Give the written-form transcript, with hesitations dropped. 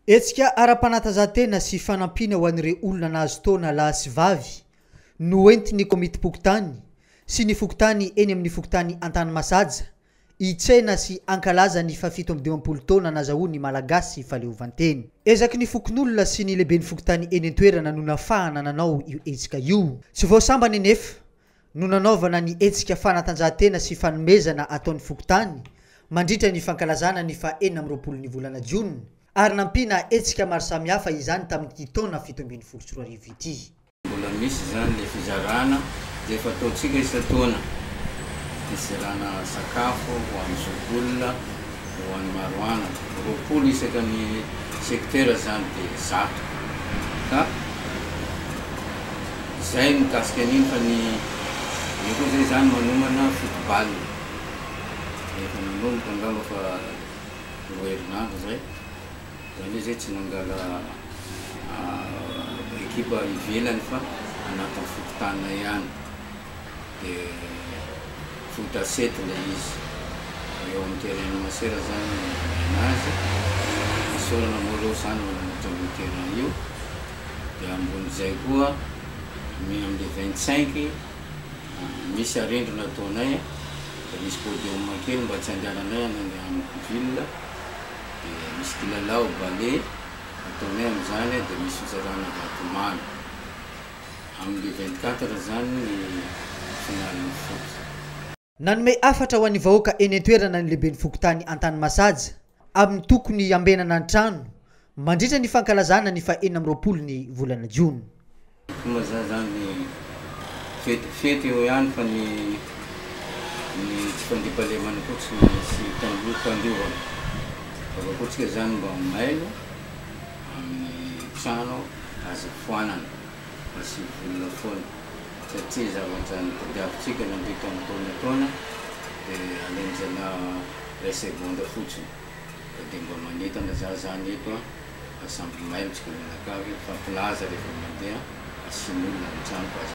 Hetsika ara-panatanjahantena sy fanampiana ho an'ireo olona nahazo taona lahy sy vavy no entin'ny komitim-pokontany sy ny fokontany eny amin'ny fokontany Antanimasaja hitsena sy hankalaza ny fahafito amby dimampolo taona nazahoan'ny Malagasy fahaleovantena. Ezaky ny fokonolona sy ny lehiben'ny fokontany eny an-toerana no nafahana nanao io hetsika io. Tsy vao sambany anefa no nanaovana ny hetsika fanatanjahantena sy fanomezana ataon'ny fokontany mandritra ny fankalazana ny faha 26 ny volana jona ary nampiana hetsika maro samihafa izany tamin'ity taona 2017 ity. Mbola misy izany le fizarana izay efa ataontsika isan-taona, fizarana sakafo ho an'ny zokiolona, ho an'ny maroanana, 20 isaka ny secteur izany dia 100 ka izay ny mikasika an'iny fa ny eo koa zay izany manomana football, efa nanomboka angamba fa roa herinandro izay. Zany hoe zay tsy nangala ekipa ivelany fa anatin'ny fokontaninay ihany de foot à sept ilay izy, eo amin'ny terrain-n'i Masera zany no nanaovana azy, isaorana moa aloha zany manamboatra an'io terrain io, de ambonin'izay koa ny amin'ny 25 misy arendrina ataonay de misy podium kely mba tsy andehananay any amin'ny ville. Dia misy kilalao ballet ataonay amin'izany dia misy fizarana vatomamy. Amin'ny le 24 izany ny finale-n'ny foot. Nanome hafatra ho an'ny vahoaka eny an-toerana ny lehiben'ny fokontany Antanimasaja amin'ny tokony hiambenana ny trano mandritra ny fankalazana ny faha 26 ny volana jona. Tonga za zany fety fety eo ihany fa ny ny tsy fandriampahalemana koa tsy maintsy tandrovana. Fa koa tsika zany mba mailo amin'ny trano aza foanana fa sy vonona foana satria zavatra notadiavintsika nandritra ny taona taona de alain-jalahy iray segonda fotsiny ka de mba manentana za zany eto a. Fa samby mailo tsika mianakavy, mifampilaza rehefa mandeha, asian'olona ny trano fa aza.